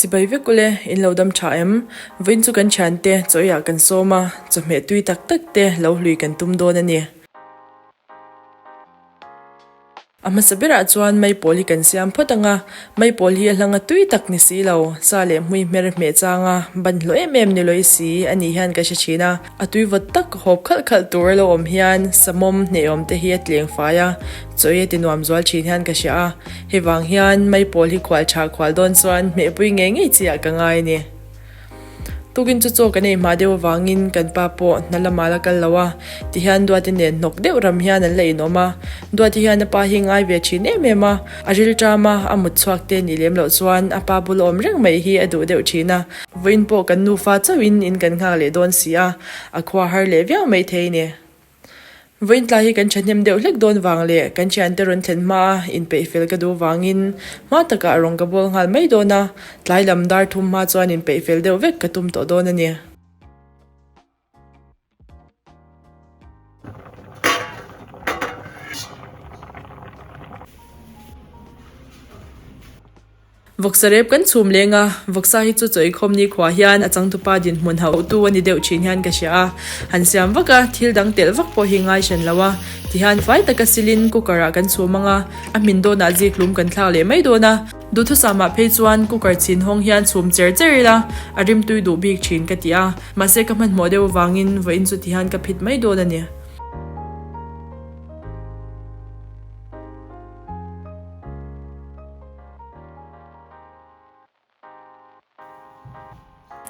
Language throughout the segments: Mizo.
Chibai vek ule, in lo dam tha em? Vawiin chu kan thiante chawiah kan sawm a, chawhmeh tui tak tak te lo hlui kan tum dawn a ni. A hmasa berah chuan maipawl hi kan siam phawt ang a, maipawl hi a hlanga tui tak ni si lo, sa leh hmui hmer hmeh changa ban hlawh em em ni lawih si a nih hian ka hre thin a, a tui vawt tak hawp khalh khalh tur a lo awm hian samawm hnehawm te hi a tleng fai a, chawi a ti nuam zual thin hian ka hria a, hei vang hian maipawl hi khual tha khual dawn chuan hmehpui ngei ngei chi ah ka ngai a ni. Tukin chu chaw kan ei hma deuh avangin kan pa pawh hna lamah la kal lo a, tihian Duati nen hnawk deuh ram hian an la inawm a. Duati hian a pa hi ngai ve thin em em a, a rilṭam a, a mut chhuak te nih lem loh chuan a pa bula awm reng mai hi a duh deuh thin a. Vawiin pawh kan nufa chauhin in kan nghak leh dawn si a, a khua har leh viau maithei ni. Vawiin tlai hi kan thahnem deuh hlek dawn vang leh kan thiante rawn thlen hma a inpeih fel ka duh vangin hma takah rawn ka bawl nghal mai dawn a, tlai lam dar thum hma chuan inpeih fel deuh vek ka tum tawh dawn a ni. Vawksa rep kan chhum leng a, vawksa hi chu chawikhawm ni khuah hian a changtupa dinhmun hauhtu a ni deuh thin hian ka hria a, han siam vak a, thil dang telh vak pawh hi ngai hran lo a, tihian fai taka silin cooker ah kan chhum ang a, a hmin dawnah zikhlum kan thlak leh mai dawn a, duhthusam ah phei chuan cooker chhin hawng hian chhum cher cher ila a rimtui duh bik thin ka ti a, mahse ka hmanhmawh deuh avangin vawiin chu tihian ka phit mai dawn a ni.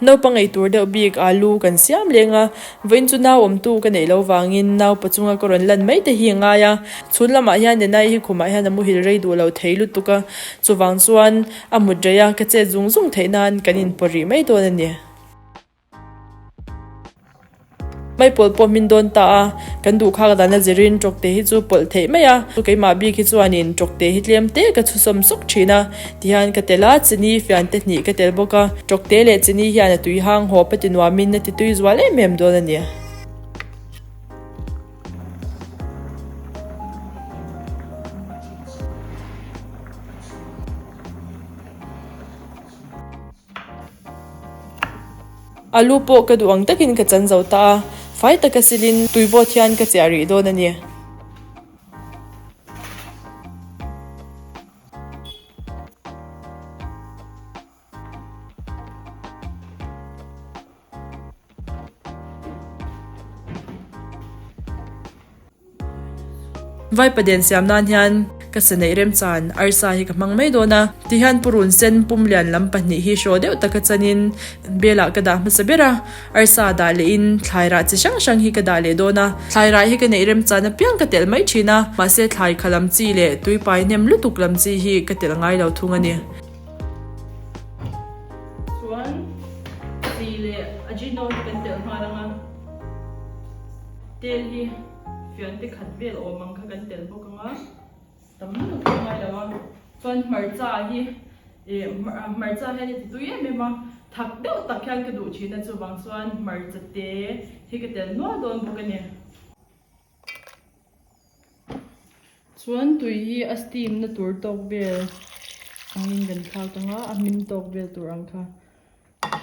Naupang ei tur deuh bik alu kan siam leng a, vawiin chu nau awmtu ka neih loh vangin naupa chunga ka rawn lan mai te hi a ngai a, chhun lamah hian Nenai hi khumah hian a muhil rei duh lo thei lutuk a, chuvang chuan a mut rei a, ka chet zung zung theih nan kan inpawh rih mai dawn a ni. Maipawl pawh hmin dawn ta a, kan duh khak dan a zirin tawkte hi chu pawlh theih mai a, keimah bik hi chuanin tawkte hi tlem te ka chhusawm sawk thin a, tihian ka tel a, chini fian te hnih ka tel bawk a, tawkte leh chini hian a tui hang hawp a ti nuamin a ti tui zual em em dawn a ni. Alu pawh ka duh ang takin ka chan zo ta a, fai taka silin tui vawt hian ka chiah rih dawn a ni. Vaipaden siam nan hian ka sa neih remchan arsa hi ka hmang mai dawn a, tihian purun sen pum lian lam pahnih hi hraw deuh taka chanin belah ka dah hmasa ber a, arsa dah lehin thlai rah chi hrang hrang hi ka dah leh dawn a, thlai rah hi ka neih remchan apiang ka telh mai thin a, mahse thlai kha lam chi leh tuipai hnem lutuk lam chi hi ka telh ngai lo thung a ni. Chuan chi leh ajino hi kan telh nghal ang a, tel hi fian te khat vel awm ang kha kan telh bawk ang a, tam lutuk hi a ngai lo a, chuan hmarcha hi ih hmarcha hian a ti tui em em a, thak deuh tak hian ka duh thin a chuvang chuan hmarcha te hi ka telh nual dawn bawk a ni. Chuan tui hi a steam na tur tawk vel angin kan thlak ang a, a hmin tawk vel tur ang kha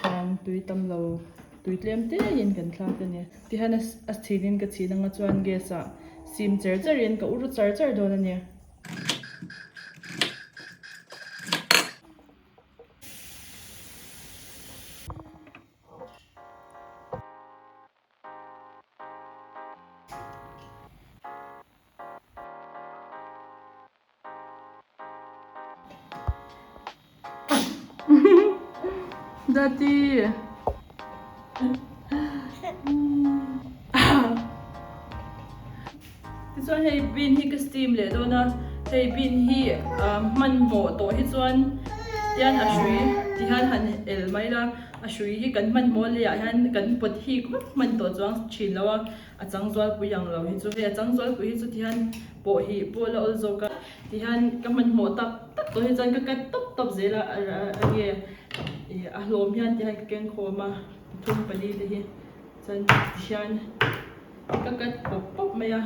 hian tui tam lo tui tlem te in kan thlak a ni. Tihian a chhin in ka chhin anga chuan gas ah steam cher cher in ka ur char char dawn a ni. Daddy. Tichuan hei bean hi ka steam leh dawn a, hei bean hi hmanhmawh tawh hi chuan tian a hrui tihian han el mai la. A hrui hi kan hmanhmawh leh ah hian kan pawt hik vak hman tawh chuang thin lo a, a chang zualpui ang lo hi chu hei a chang zualpui hi chu tihian pawh hi pawh la awl zawk a, tihian ka hmanhmawh tak tak tawh hi chuan ka cut tawp tawp zel a enge ih a hlawm hian tihian ka keng khawm a pathum pali te hi chuan tihian ka cut pawp pawp mai a.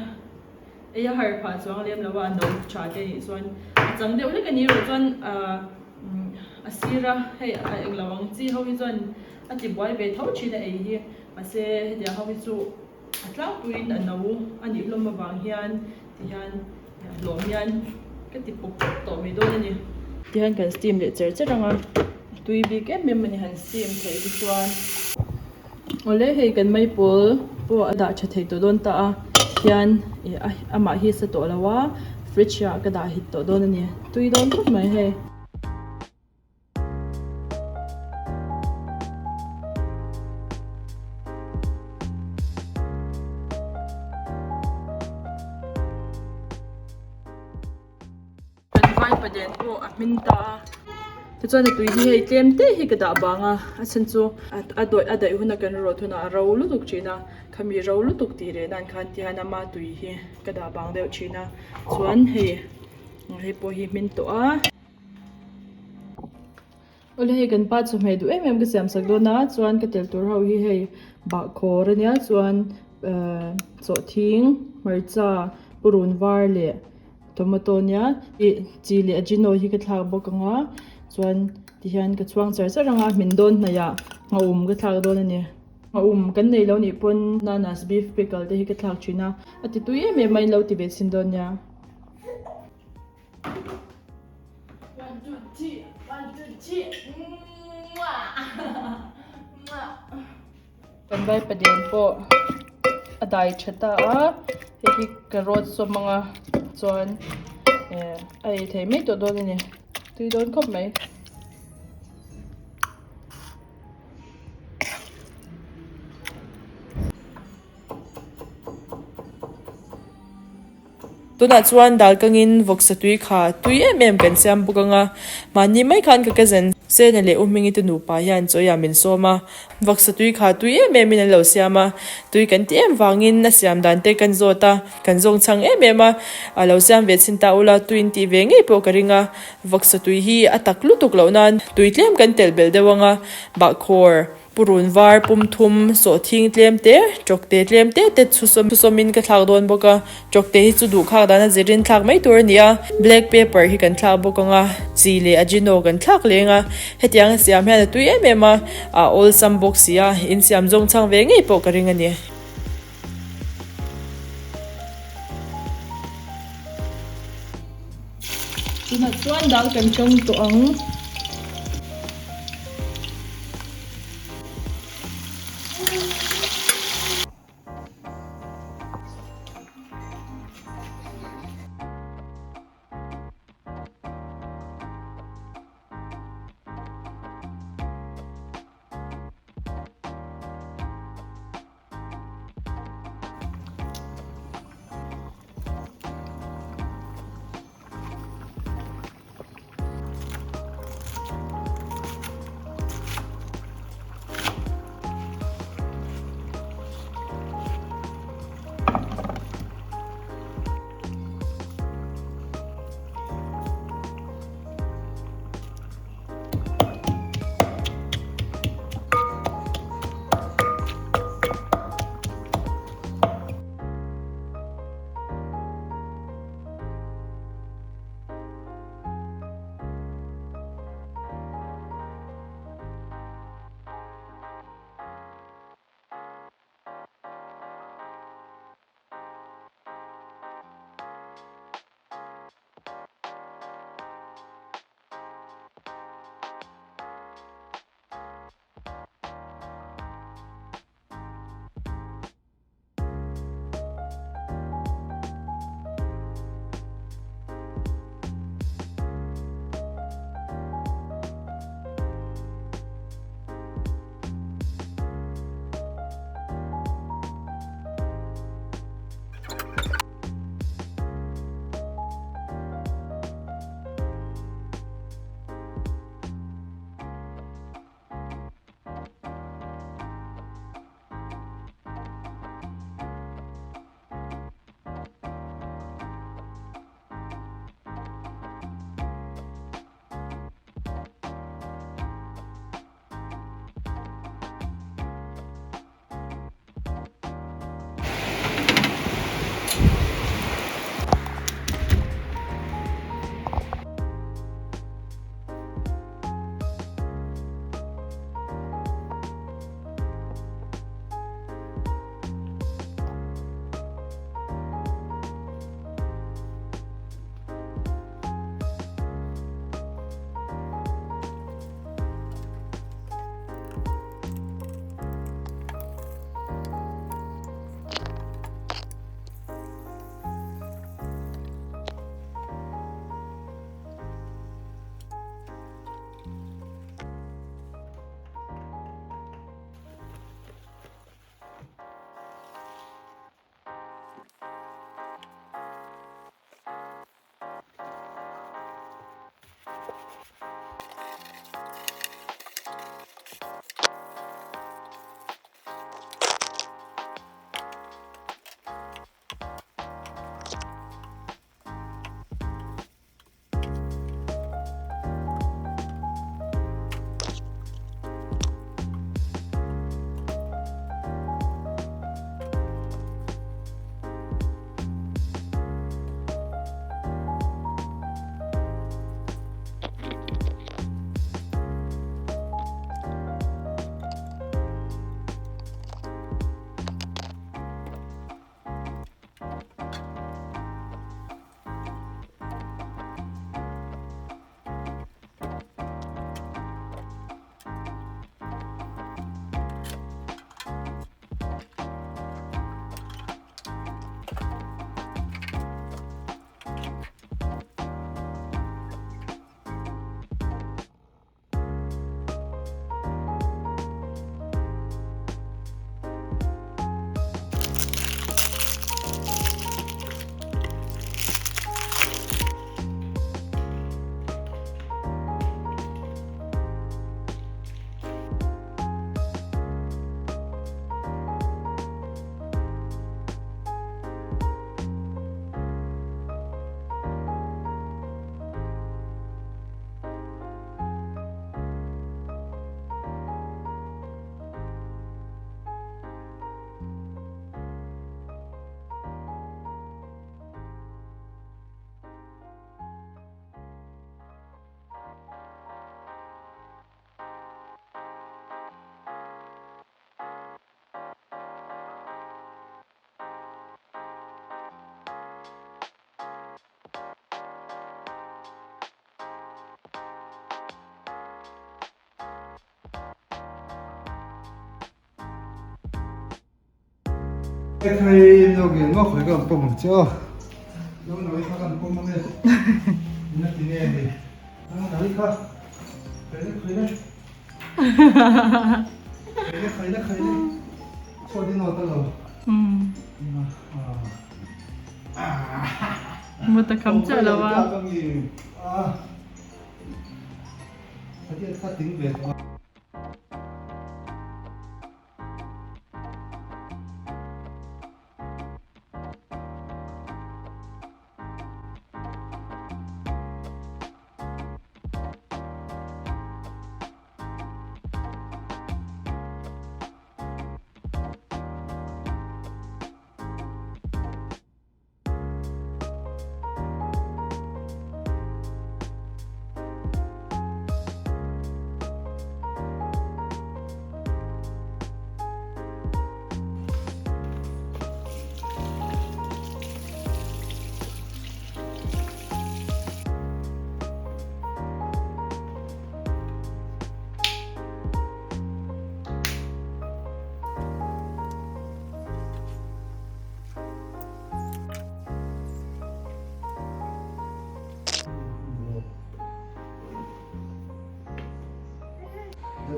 Ei a har phah chuang lem lo a, a no tha te nih chuan a chang deuh hlek a ni erawh chuan ahh A sira hei a englo ang chi ho hi chuan a ti buai ve tho thin a ei hi mahse hetiang ho hi chu a tlangpuiin a no a nih hlawm avang hian tihian hlawm hian ka ti pawp pawp tawh mai dawn a ni. Tihian kan steam leh cher cher ang a, a tui bik em em a ni han steam theih hi chuan. Awle hei kan maipawl pawh a dah tha thei tawh dawn ta a hian ih amah hi sa tawh lo a fridge ah ka dah hit tawh dawn a ni tui dawn khawp mai hei. Kan vaipaden pawh a hmin ta a, tichuan a tui hi hei tlem te hi ka dah bang a, a chhan chu a dawih a daih huna kan rawt hunah a ro lutuk thin a, khami ro lutuk tih leh nan khan tihian ama tui hi ka dah bang deuh thin a, chuan hei hei pawh hi hmin tawh a. Awle hei kan pa chawhmeh duh em em ka siam sak dawn a chuan ka tel tur ho hi hei bahkhawr ania chuan ehh chawhthing hmarcha purun var leh tomato ania ih chi leh ajino hi ka thlak bawk ang a chuan tihian ka chhuang char char ang a hmin dawn hnaih ah nghaum ka thlak dawn a ni nghaum kan neih loh nih pawn nanas beef pickle te hi ka thlak thin a a ti tui em em a in lo ti ve chhin dawn nia. Kan vaipaden pawh a dai tha ta a hei hi carrot sawm anga chuan eh a ei thei mai tawh dawn a ni tui dawn khawp mai. Tunah chuan dal kangin vawksa tui kha tui em em kan siam bawk ang a, mahni mai khan ka cousin Sena leh U Hmingi te nupa hian chawiah min sawm a, vawksa tui kha tui em em in an lo siam a, tui kan ti em vangin a siam dan te kan zawt a, kan zawng chhang em em a, a lo siam ve chhin ta ula tui in tih ve ngei pawh ka ring a, vawksa tui hi a tak lutuk loh nan tui tlem kan telh belh deuh ang a, bahkhawr. Purun var pum thum sawhthing tlem te, tawkte tlem te te chu sawmin ka thlak dawn bawk a, tawkte hi chu duh khak dan a zirin thlak mai tur a ni a, black pepper hi kan thlak bawk ang a, chi leh ajino kan thlak leng a, hetiang a siam hian a tui em em a, a awlsam bawk si a, insiam zawng chhang ve ngei pawh ka ring a ni. Tunah chuan dal kan tawng tawh ang. Ekhai no nge maw khawi ka an pawm ang che aw. No no i kha ka an pawm ang e. Ina ti nge ni. No no i kha. Khawi le khawi le. Khawi le khawi le khawi le. Chhuat in awt alo. Mut a kham chiah lo a.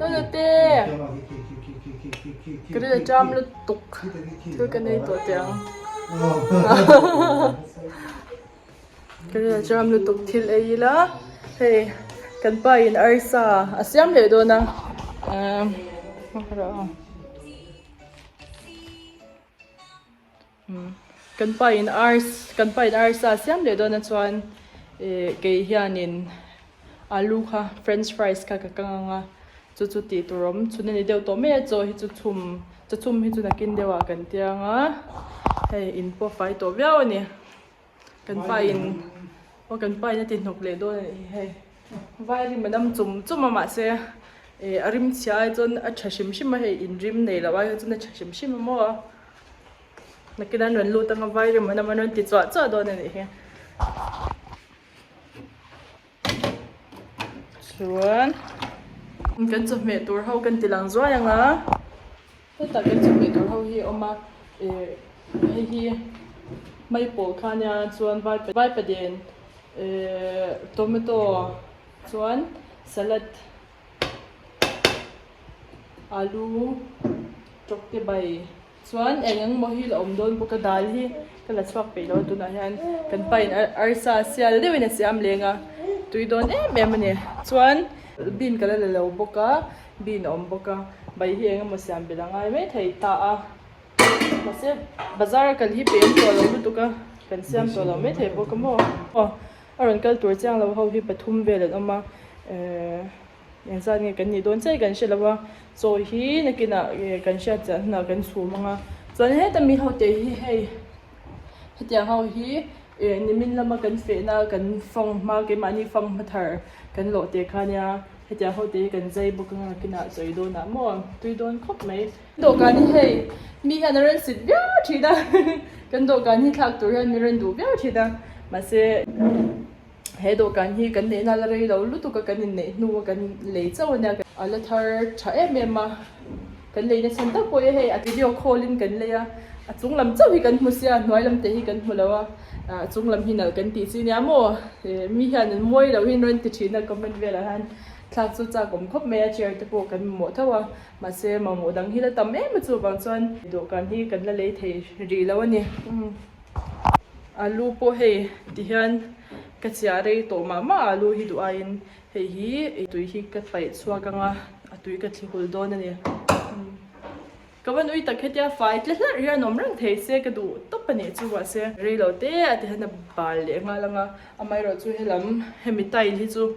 Nute ka ri a ṭam lutuk thil ka nei tawh teh ang ka ri a ṭam lutuk thil ei ila hei kan pa in arsa a siam leh dawn a ahh. Kan pa in ars kan pa in arsa a siam leh dawn a chuan ih kei hianin alu kha french fries kha ka kang ang a chu chu tih tur awm chhun a ni deuh tawh mai a chaw hi chu chhum chaw chhum hi chu nakin deuh ah kan tia ang a hei in pawh fai tawh viau a ni kan pa in aw kan pa in a ti hnawk leh dawn a nih hi hei vai rim a dam chum chum a mahse ih a rim chhia ai chuan a tha hrim hrim a hei in rim nei loh ai chuan a tha hrim hrim a maw. Nakin an rawn lut anga vai rim an awm an rawn ti chuah chuah dawn a nih hi. Chuan kan chawhmeh tur ho kan ti lang zuai ang a, hetah kan chawhmeh tur ho hi a awm a, ih hei hi maipawl kha ania chuan vaipaden ih tomato chuan salad. Alu tawkte bai chuan eng eng maw hi la awm dawn bawk a dal hi ka la chhuak peih lo a tunah hian kan pa in arsa sial deuhin a siam leng a. Tui dawn em em a ni. Chuan bean ka la la lo bawk a, bean a awm bawk a, bai hi eng emaw siam belh a ngai mai thei ta a. Mahse bazar a kal hi pem tawh lo lutuk a, kan siam tawh lo mai thei bawk a maw. Aw a rawn kal tur chiang lo ho hi pathum vel an awm a, ehh engzat nge kan nih dawn chiah kan hre lo a, chaw hi nakinah kan hriat chiah hunah kan chhum ang a, chuan heta mi ho te hi hei hetiang ho hi eh nimin lama kan fehna kan fang hma keimahni fang hma thar kan lawh te kha nia hetiang ho te hi kan zai bawk ang a nakinah chaw ei dawnah maw tui dawn khawp mai. Dawhkan hi hei mi hian a rawn sit viau thin a kan dawhkan hi thlak tur hian mi rawn duh viau thin a mahse he dawhkan hi kan neihna la rei lo lutuk a kan inneih hnu a kan lei chauh a nia a la thar tha em em a kan lei nachhan tak pawh hi hei a video call in kan lei a a chung lam chauh hi kan hmu sia a hnuai lam te hi kan hmu lo a a chung lam hi nalh kan tih chi nia maw mi hian an mawi loh hi an rawn ti thin a comment velah hian thlak chu chak awm khawp mai a chair te pawh kan mamawh tho a. Mahse mamawh dang hi la tam em a chuvang chuan dawhkan hi kan la lei thei rih lo a ni. Alu pawh hei ti hian ka chiah rei tawh mah mah a alu hi duh aiin hei hi tui hi ka paih chhuak ang a, a tui ka thli hul dawn a ni. Ka va nui tak hetia fai tle hlarh hian awm reng thei se ka duh tawp a nih chu mahse rei lo te a ti hian a bal leh nghal ang a, amaherawh chu helam hemi tile hi chu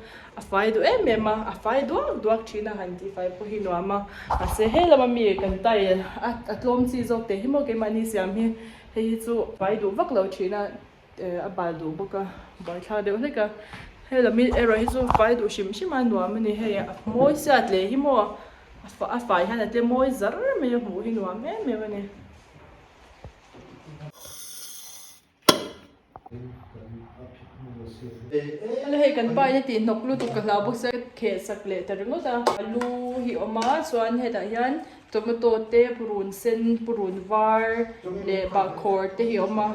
A fai duh em em a, a fai duak duak thin a han tih fai pawh hi nuam a, mahse he lama mi kan tile a a tlawm chi zawk teh hi maw keimahni siam hi hei hi chu fai duh vak lo thin a a bal duh bawk a buaithlak deuh hlek a, he lam hi erawh hi chu fai duh hrim hrim a nuam a ni hei a mawi sia tle hi maw a fai hian a tle mawi zar mai a hmuh hi nuam em em a ni. Ala hei kan pa in a tih hnawk lutuk ka hlau bawk sia ka kheh sak leh ta ringawt a alu hi a awm a chuan hetah hian tomato te purun sen purun var leh bahkhawr te hi a awm a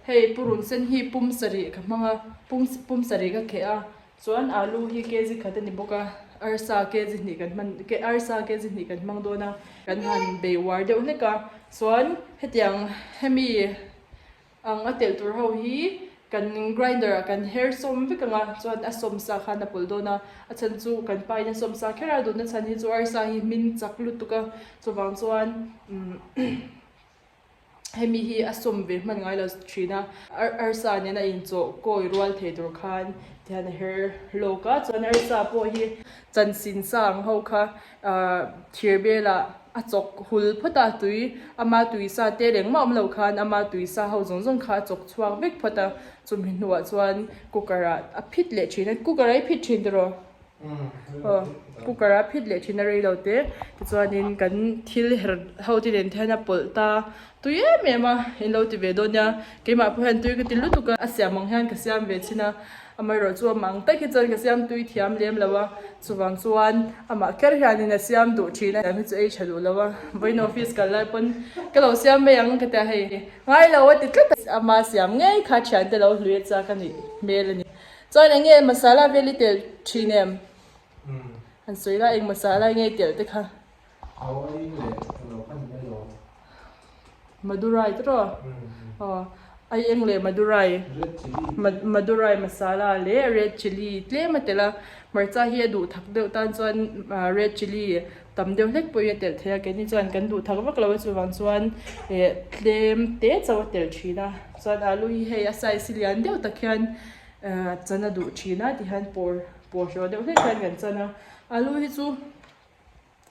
hei purun sen hi pum sarih ka hmang a pum pum sarih ka kheh a chuan alu hi kg khat a ni bawk a arsa kg hnih kan hman arsa kg hnih kan hmang dawn a kan han bei uar deuh hlek a chuan hetiang hemi. Ang a telh tur ho hi kan grinder ah kan her sawm vek ang a, chuan a sawm sa khan a pawlh dawn a, a chhan chu kan pa in a sawm sa kher a dunna chhan hi chu arsa hi hmin chak lutuk a, chuvang chuan hemi hi a sawm ve hman ngai lo thin a, arsa nen a inchawh kawi rual thei tur khan tihian a her lawk a, chuan arsa pawh hi chansin sa ang ho kha Ahh thir belah a chawk hul phawt a tui ama tui sa te reng mah awm lo khan ama tui sa ho zawng zawng kha a chawk chhuak vek phawt a chumi hnuah chuan cooker ah a phit leh thin a cooker ah i phit thin tiraw aw cooker ah a phit leh thin a rei lo te tichuanin kan thil her ho te nen hian a pawlh ta tui em em a in lo ti ve dawn nia keimah pawh hian tui ka ti lutuk a a siam ang hian ka siam ve thin a. Amaherawh chu amah ang tak hi chuan ka siam tui thiam lem lo a, chuvang chuan amah kher hianin a siam duh thin a, siam hi chu ei tha duh lo a, vawiin office kal lai pawn ka lo siam mai ang ka ti a, hei ngai lo a ti tlat a, ama siam ngei kha thiante lo hlui a chak a nih hmel a ni. Chuan eng nge masala vel i telh thin em? Han sawi la eng masala nge i telh te kha? Madurai te rawh aw ai eng leh Madurai Madurai masala leh red chilli tlem a telh a hmarcha hi a duh thak deuh tan chuan red chilli tam deuh hlek pawhin a telh theih a keini chuan kan duh thak vak lo a chuvang chuan eh tlem te chauh a telh thin a chuan alu hi hei a size hi lian deuh tak hian chan a duh thin a tihian pawr pawr hlawh deuh hlek hian kan chan a alu hi chu.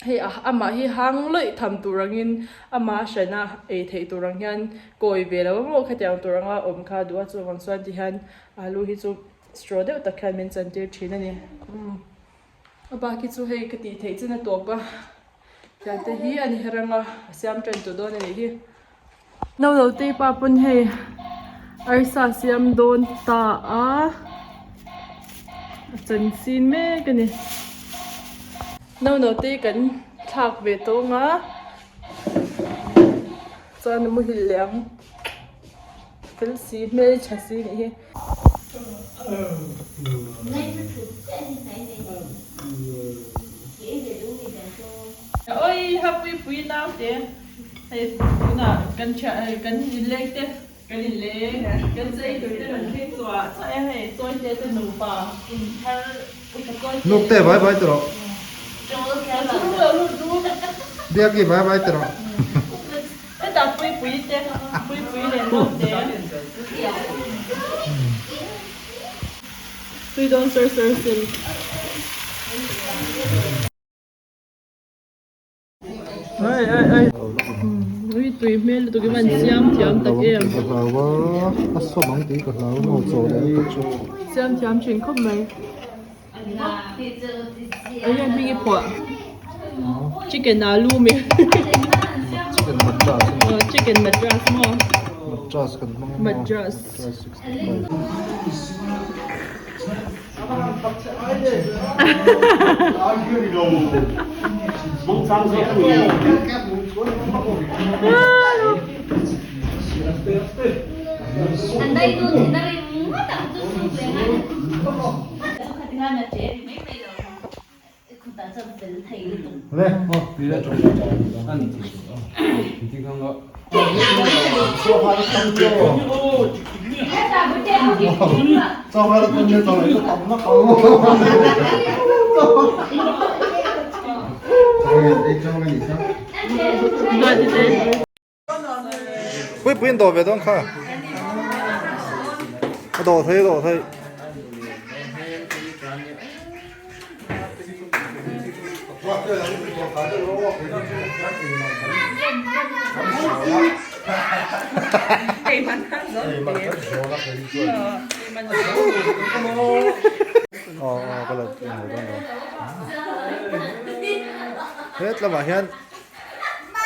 Hei amah hi hang lawih tham tur angin amah a hrena ei theih tur ang hian kawi ve lo emaw khatiang tur anga awm kha a duh a chuvang chuan ti hian alu hi chu straw deuh tak hian min chantir thin a ni. A bak hi chu hei ka tih theih chin a tawp a tiang te hi a ni her anga a siam tan tawh dawn a nih hi. No lo te pa pawn hei arsa siam dawn ta a a chanchin mek a ni no no te kan thlak ve tawng a chuan a muhil leh ang fel si hmel tha si nih hi. Awi ha pui pui naute. Hei tunah kan thian kan inleng te. Kan in leng kan chei tur te rawn thleng chhuah chuah e hei Chawite te nupa inthar upa Chawite Nukte vai vai tawh rawh. Biaki vai vai tawh rawh. Hetah Puipui te Puipui leh Naute. Tui dawn sir sir sil. Ai ai ai ui tui hmel lutuk hi man siam thiam tak em. Ka hlau a, a sawm ang tih ka hlau a maw chaw leh lutuk chu. Siam thiam thin khawp mai. Eng nge hming i phuah? Chicken alu mi. Chicken madras. Chicken madras maw. Madras kan hmang a maw. Madras. Madras 65. Puipuiin dawh ve dawn kha a dawh thei a dawh thei. Hetlamah hian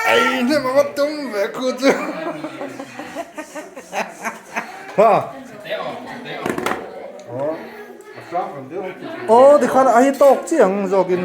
ei hnem anga tum ve khu chu ha aw tikhan a hi tawk chiang zawkin.